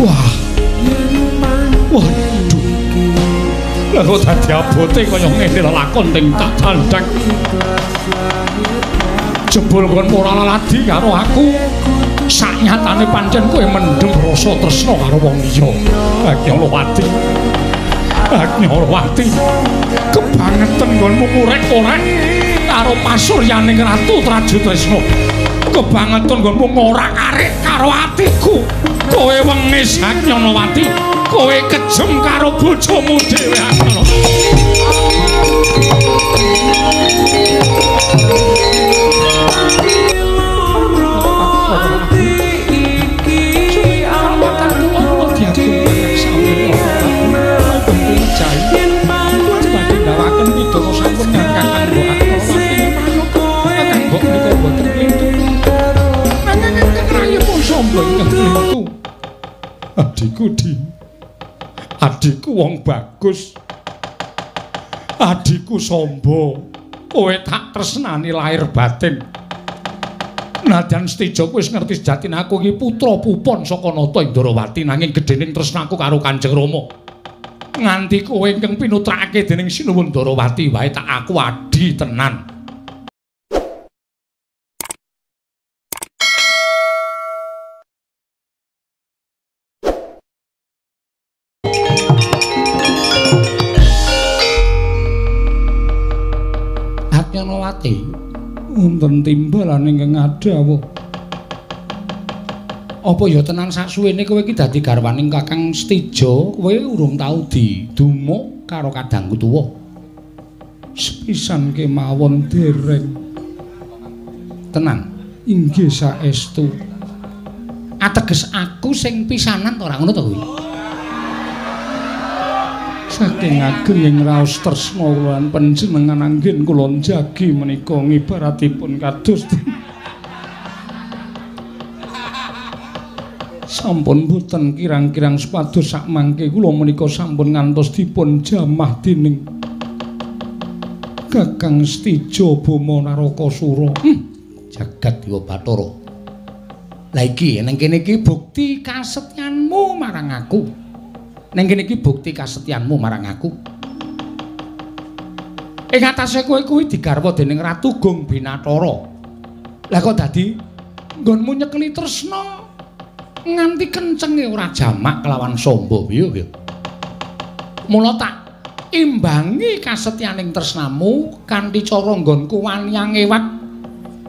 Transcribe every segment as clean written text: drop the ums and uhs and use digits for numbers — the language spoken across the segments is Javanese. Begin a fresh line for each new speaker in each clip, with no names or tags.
Wah. Waduh. Lah kok dadi abote kaya ngene lelakon ting tak tandang. Jebul kon ora laladi karo aku. Saknyatane pancen kowe mendhem rasa tresna karo wong liya. Agnyalawati. Agnyalawati. Kebangetan nggonmu ngorek-orek karo pasuryaning Ratu Trajutresna. Kebangetan nggonmu ngorak-arik karo atiku. Kowe wengis Agnyalawati. Kowe kejem karo bojomu dhewe Agnyalawati. Adikku di, adikku wong bagus, adikku Samba, kowe tak tresnani lahir batin. Nadyan Setija wis ngerti sejatine aku iki putra pupon saka Nata Indrawati, nanging gedhening tresnaku karo Kanjeng Rama. Nganti kowe ingkang pinutrakake dening Sinuwun Ndarawati wae tak aku adi tenan. Agnyalawati wonten timbalan ingkang ngadhawuh. Apa ya tenan saksuwene kowe iki dadi garwaning Kakang Setija, kowe urung tau didumuk karo kadangku tuwa? Sepisan kemawon dereng. Tenan, inggih saestu. Ateges aku sing pisanan to ora ngono to kuwi? Saking ageng raos tresna kula lan panjenengan anggen kula njagi menika ngibaratipun kados sampun boten kirang-kirang supados sakmangke kula menika sampun ngantos dipun jamah dening Kakang Setija Bama Narakasura. Jagat Dewa Bathara. Lah iki ning kene iki bukti kasetyanmu marang aku. Ning kene iki bukti kasetyanmu marang aku. Ing atase kowe kuwi digarwa dening Ratu Gong Binathara. Lah kok dadi nggonmu nyekeli tresna nganti kencenge ora jamak kelawan Samba piye piye. Mula tak imbangi kasetyaning tresnamu kanthi cara nggonku wani angewat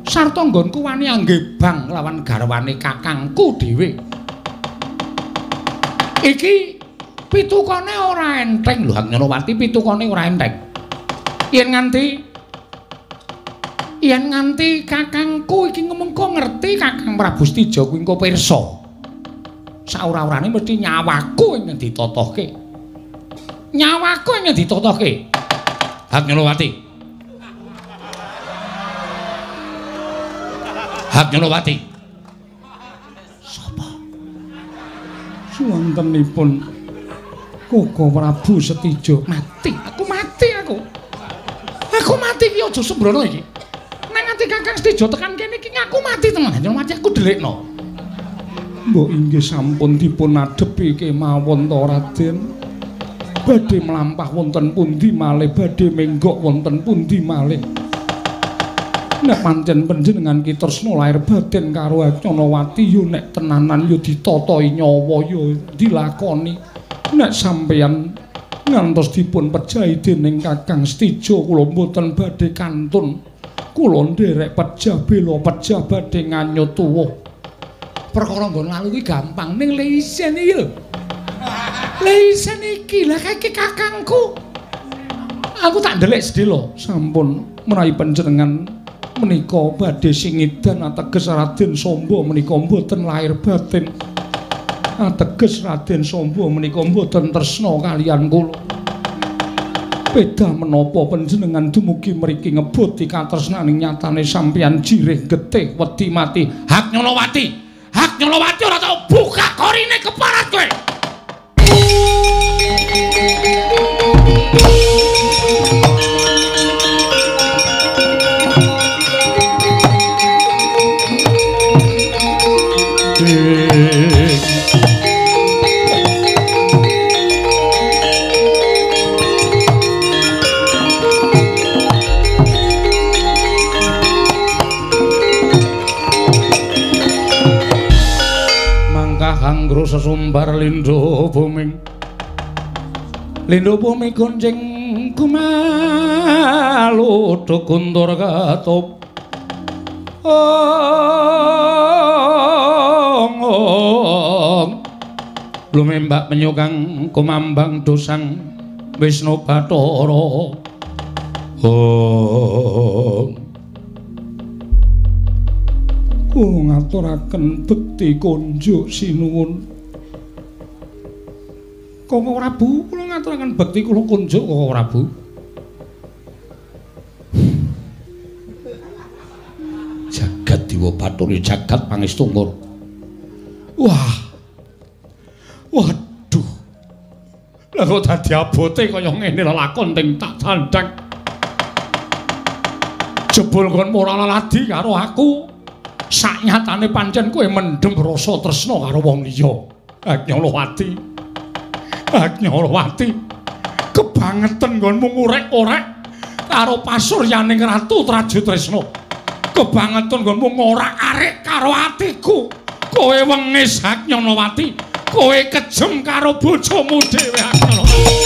sarta nggonku wani anggebang lawan garwane kakangku dhewe. Iki pitukane ora enteng lho Agnyalawati, pitukane ora enteng. Yen nganti kakangku iki mengko ngerti Kakang Prabu Setija kuwi engko pirsa. Saura-urane mesti nyawaku ingkang ditotohke. Nyawaku ingkang ditotohke. Agnyalawati. Agnyalawati. Sapa? Suwantenipun Koko Prabu Setija. Mati, aku mati aku. Aku mati iki aja sembrono iki. Nek nganti Kakang Setija tekan kene iki aku mati tenan. Mati aku delikno. Mbok inggih sampun dipun adhepi kemawon to Raden. Badhe mlampah wonten pundi malih, badhe menggok wonten pundi malih. Nek pancen panjenengan ki tresna lahir batin karo Agnyalawati yo nek tenanan yo ditatahi nyawa yo dilakoni. Nek sampeyan ngantos dipun pejahi dening Kakang Setija kula mboten badhe kantun. Kula nderek pejah bela pejah badhe nganyut tuwuh. Perkara nggon lalu kuwi gampang ning lisen iki lho. Lisen iki lah kae kakangku. Aku tak ndelik sedhela. Sampun menawi panjenengan menika badhe singidan ateges Raden Samba menika mboten lahir batin. Ateges Raden Samba menika mboten tresna kaliyan kula. Peda menapa panjenengan dumugi mriki ngeboti katresnaning nyatane sampeyan jirih getih wedi mati. Agnyalawati. Agnyalawati ora tau buka korine keparat kowe. Anggra sesumbar lindho bumi. Lindho bumi gonjing kumalu guntur ketup. Ong lumembak penyukang kumambang dosang Wisnu Bathara. Ong kula ngaturaken bekti kunjuk sinuwun. Koko Prabu, kula ngaturaken bekti kula kunjuk Koko Prabu. Jagat Dewa Bathara jagat pangestungkur. Wah. Waduh. Lah kok dadi abote kaya ngene lelakon ting tak sandhang. Jebul kon ora laladi karo aku. Saknyatane pancen kowe mendhem rasa tresna karo wong liya. Agnyalawati. Agnyalawati. Kebangetan nggonmu ngorek-orek karo pasuryaning Ratu Trajutresna. Kebangetan nggonmu ngorak-arik karo atiku. Kowe wengis Agnyalawati. Kowe kejem karo bojomu dhewe Agnyalawati.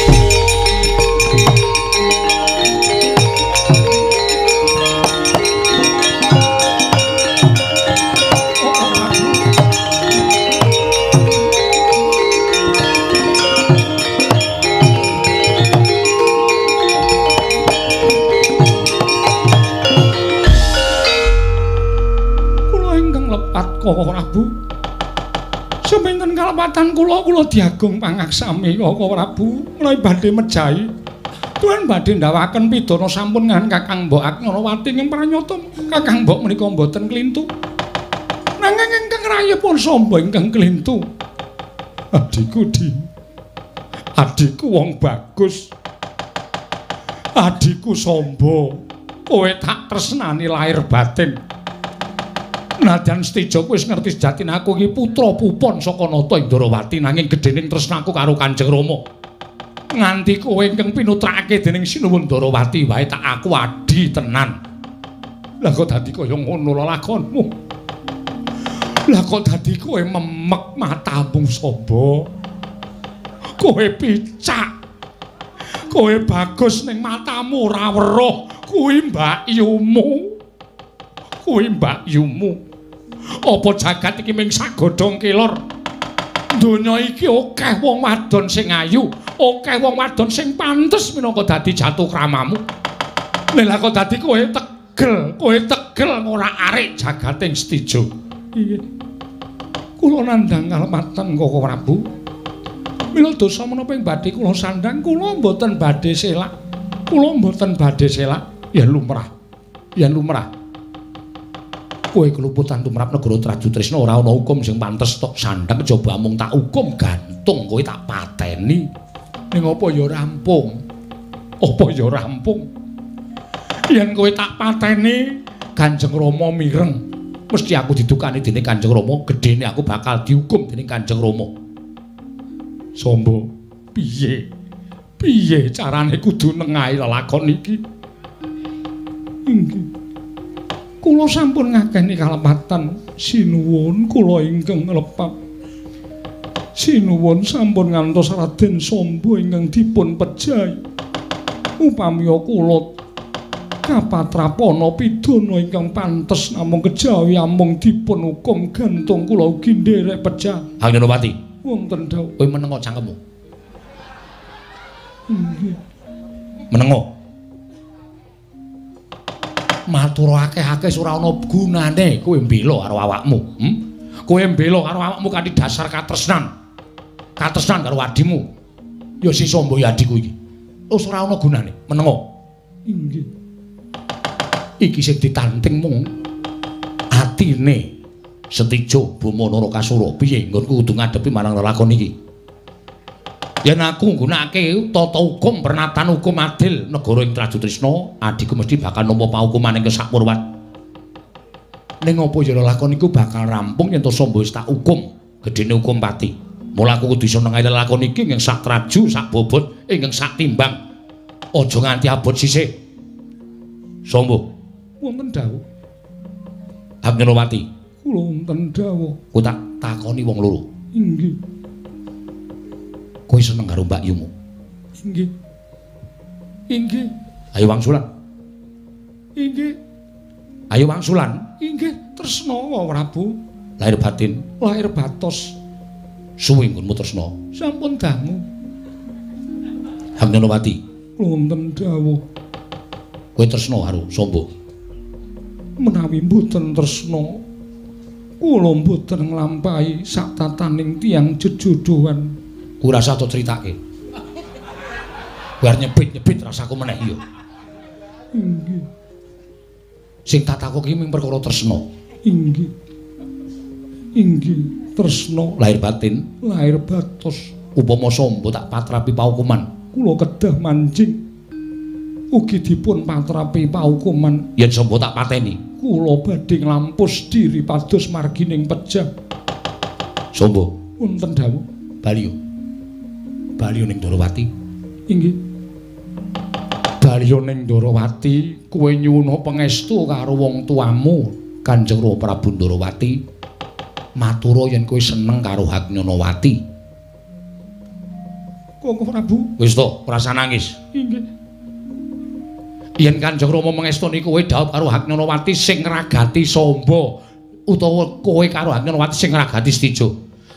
Koko Prabu. Seminten kalepatan kula, kula diagung pangaksami Koko Prabu menawi badhe mejahi. Tuan badhe ndawaken pidana sampun ngan Kakang Mbok Agnyalawati ing pranyata Kakang Mbok menika mboten klintu. Nanging ingkang rayipun Samba ingkang klintu. Adhiku di. Adhiku wong bagus. Adhiku Samba, kowe tak tresnani lahir batin. Nadyan Setija wis ngerti sejatine aku iki putra pupon saka Nata Indrawati nanging gedhening tresnaku karo Kanjeng Rama. Nganti kowe ingkang pinutrakake dening Sinuwun Ndarawati wae tak aku adi tenan. Lah kok dadi kaya ngono lelakonmu? Lah kok dadi kowe memek matamu Samba? Kowe picak. Kowe bagus ning matamu ora weruh kuwi mbakyumu. Kuwi mbakyumu. Apa jagat iki mung sagodhong kelor? Donya iki akeh wong wadon sing ayu, akeh wong wadon sing pantes minangka dadi jatuh kramamu. Lha kok dadi kowe tegel ngorak-arik jagating Setija. Inggih. Kula nandhang kalepatan Koko Prabu. Mila dosa menapa ing badhe kula sandhang, kula mboten badhe selak. Kula mboten badhe selak, yen lumrah. Yen lumrah. Kowe keluputan tumrap negara Trajutresna ora ana hukum sing pantes tok sandhang kejaba amung tak hukum gantung kowe tak pateni. Ning apa ya rampung? Apa ya rampung? Yen kowe tak pateni, Kanjeng Rama mireng. Mesti aku didukani dening Kanjeng Rama, gedene aku bakal dihukum dening Kanjeng Rama. Samba, piye? Piye carane kudu nengahi lelakon iki? Inggih. Kula sampun ngakeni kalepatan sinuwun kula ingkang lepat. Sinuwun sampun ngantos Raden Samba ingkang dipun pejahi. Upami kula kapatrapana pidana ingkang pantes namung kejawi amung dipun hukum gantung kula ugi nderek pejah. Agnyalawati, wonten dawuh. Kowe menengo cangkemmu. Inggih. Menengo. Matur akeh-akeh ora ana gunane kowe mbela karo awakmu. Kowe mbela karo awakmu kanthi dasar katresnan. Katresnan karo adimu. Ya si Samba ya adhiku iki. Wis ora ana gunane, menengo. Inggih. Iki sing ditanting mung atine Setija Bama Narakasura. Piye nggonku kudu ngadepi marang lelakon iki? Yen aku nggunakake tata hukum pernatan hukum adil negara ing Trajutresna, adhiku mesti bakal nampa paukuman ing Sakpurwat. Ning apa ya lelakon iku bakal rampung yen to Samba wis tak hukum, gedene hukum pati. Mula aku kudu iso nengahi lelakon iki ing sak traju, sak bobot, ing sak timbang. Aja nganti abot sisih. Samba, wonten dawuh. Agnyalawati, kula wonten dawuh. Ku tak takoni wong loro. Inggih. Kowe seneng karo Mbak Yumu? Inggih. Inggih. Ayo wangsulan. Inggih. Ayo wangsulan. Inggih, tresna Prabu. Lahir batin, lahir batos. Suwe nggonmu tresna. Sampun dangu. Hangnyanawati. Wonten dawuh. Kowe tresna karo Samba? Menawi mboten tresna, kula mboten nglampahi satataning tiyang jejodhoan. Kuwi rasa to critake. Kowe arep nyebit-nyebit rasaku meneh iya. Inggih. Sing tak takoki mung perkara tresna. Inggih. Inggih, tresna lahir batin, lahir batos. Upama Samba tak patrapi paukuman, kula kedah manjing. Ugi dipun patrapi paukuman. Yen Samba tak pateni, kula badhe nglampus diri pados margining pejah. Samba, wonten dawuh. Baliyo. Baliyo ning Ndorowati. Inggih. Baliyo ning Ndorowati, kowe nyuwun pangestu karo wong tuamu, Kanjeng Rama Prabu Ndorowati. Matura yen kowe seneng karo Haknyanawati. Koko Prabu, wis to, ora usah nangis. Inggih. Yen Kanjeng Rama mengestoni kowe dhaup karo Haknyanawati sing ngragati Samba, utawa kowe karo Haknyanawati sing ngragati Setija.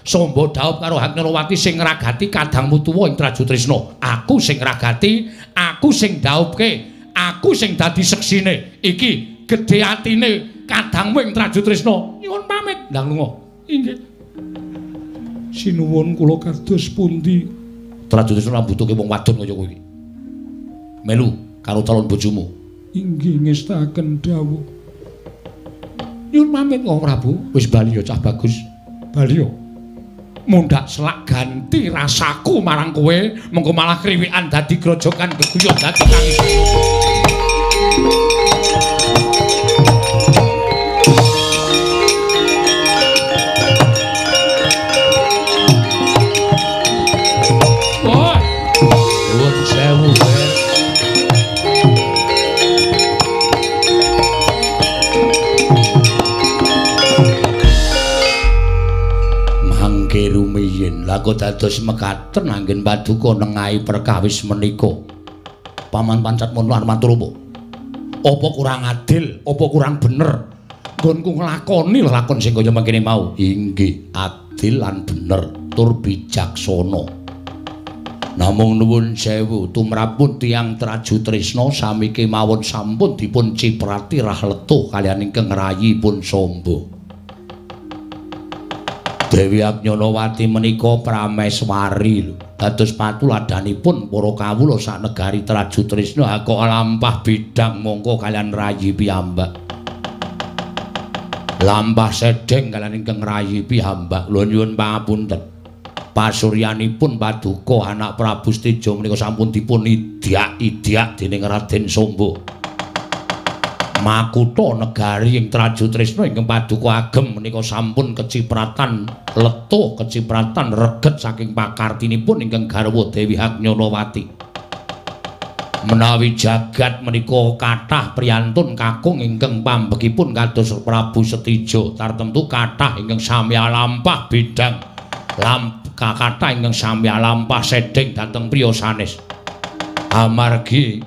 Samba dhaup karo Haknyanawati sing ngragati kadangmu tuwa ing Trajutrisna. Aku sing ngragati, aku sing dhaupke, aku sing dadi seksine. Iki gedhe atine kadangmu ing Trajutrisna. Nyuwun pamit, ndang lunga. Inggih. Sinuwun kula kados pundi? Trajutrisna mbutuhke wong wadon kaya kowe iki. Melu karo calon bojomu. Inggih ngestaken dawuh. Nyuwun pamit kok Prabu. Wis bali ya cah bagus. Bali ya. Mundhak selak ganti rasaku marang kowe, mengko malah kriwikan dadi grojokan geguyon dadi tangis. Wah. Nuwun sewu. Mangke rumiyin lha dados mekaten anggen paduka nengahi perkawis menika. Paman Pancat Mono arep matur apa? Apa kurang adil, apa kurang bener nggonku nglakoni lelakon sing kaya mangkene mau? Inggih, adil lan bener tur bijaksana. Namung nuwun sewu tumrapun tiyang Trajutrisna sami kemawon sampun dipun ciprati rahletuh kaliyan ingkang rayipun Samba. Dewi Haknyanawati menika prameswari lho. Dados patuladanipun para kawula sak negari Trajutrisna kok lampah bidang mongko kaliyan rayi piyambak. Lampah sedeng kaliyan ingkang rayi piyambak. Lho nyuwun pangapunten. Pasuryanipun paduka anak Prabu Setija menika sampun dipun idyak-idyak dening Raden Samba. Makutha negari ing Trajutrisna ingkang paduka agem menika sampun kecipratan letuh, kecipratan reget saking pakartinipun ingkang garwa Dewi Haknyanawati. Menawi jagat menika kathah priyantun kakung ingkang pambekipun kados Prabu Setija, tartemtu kathah ingkang sami alampah bidang kathah ingkang sami alampah sedeng dhateng priya sanes. Amargi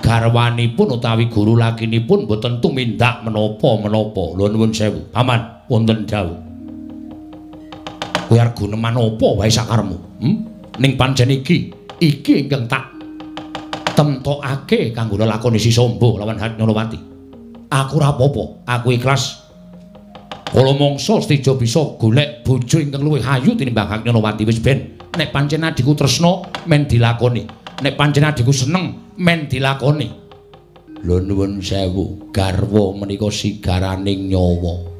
garwanipun utawi guru lakinipun boten tumindak menapa-menapa. Lho nuwun sewu. Paman, wonten dawuh. Kowe arep guneman apa wae sakaremu? Ning pancen iki, iki ingkang tak temtokake kanggo lelakoni Si Samba lawan Haknyanawati. Aku ora apa-apa, aku ikhlas. Kala mangsa Setija bisa golek bojo ingkang luwih ayu tinimbang Haknyanawati wis ben. Nek pancen adhiku tresna men dilakoni. Nek pancen adhiku seneng men dilakoni. Lho nuwun sewu, garwa menika sigaraning nyawa.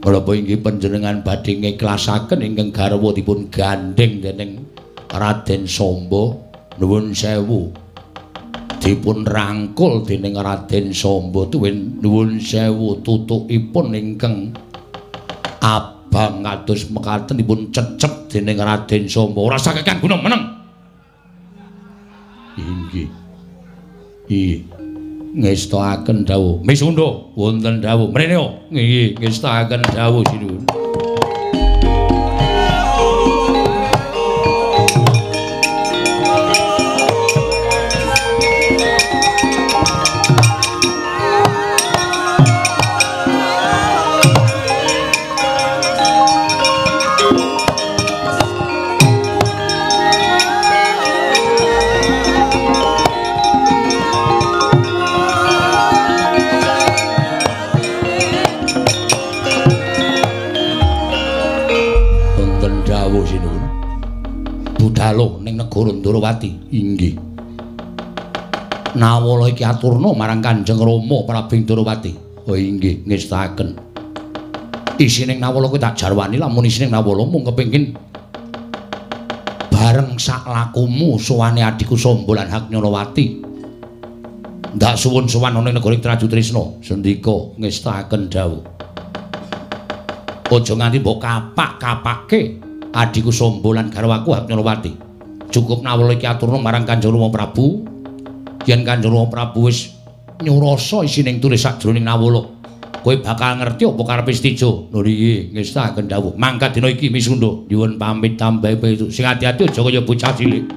Menapa inggih panjenengan badhe ngiklasaken ingkang garwa dipun gandheng dening Raden Samba? Nuwun sewu. Dipun rangkul dening Raden Samba tuwin nuwun sewu tutukipun ingkang abang kados mekaten dipun cecep dening Raden Samba. Ora sakekan guna meneng. Inggih. Nggih. Ngestakaken dawuh. Misunda wonten dawuh. Mrene yo. Nggih, ngestakaken dawuh sinuwun. Nyuwun. Budhalo ning negara Ndorowati. Inggih. Nawala iki aturna marang Kanjeng Rama Prabu Ndorowati. Oh inggih, ngestakaken. Isining nawala kuwi tak jarwani, lamun isining nawala mung kepengin bareng sak lakumu sowane adhiku Samba lan Haknyanawati. Ndak suwun sowan ana ing negara Trajutrisna. Sendika ngestakaken dawuh. Aja nganti mbok kapak-kapake adhiku Samba lan garwaku Haknyanawati. Cukup nawala iki aturna marang Kanjeng Rama Prabu. Yen Kanjeng Rama Prabu wis nyurasa isining tulis sajroning nawala, kowe bakal ngerti apa karepe Setija. Lho nggih, ngestakaken dawuh. Mangkat dina iki Misunda, nyuwun pamit tambahe pitu. Sing ati-ati aja kaya bocah cilik.